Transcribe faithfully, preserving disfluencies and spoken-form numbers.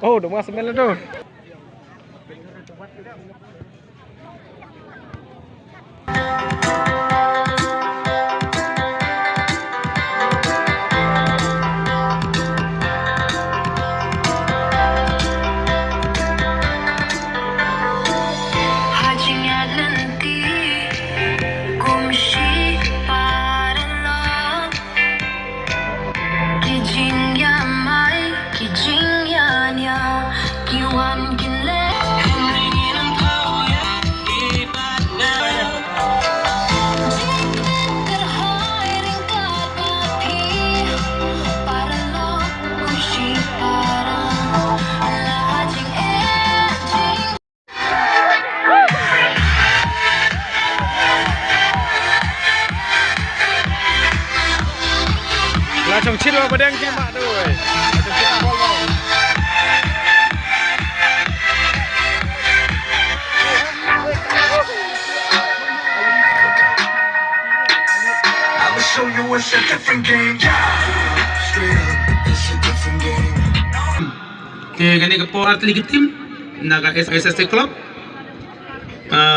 Oh, dong masuk mel tu. La chong chit wa badeng ki ma doi. La chong chit wa badeng. I will show you it's a different game. Yeah. Straight up, it's a different game. Te kane ka por ar tylli ki team na ka S S S Club. Ah,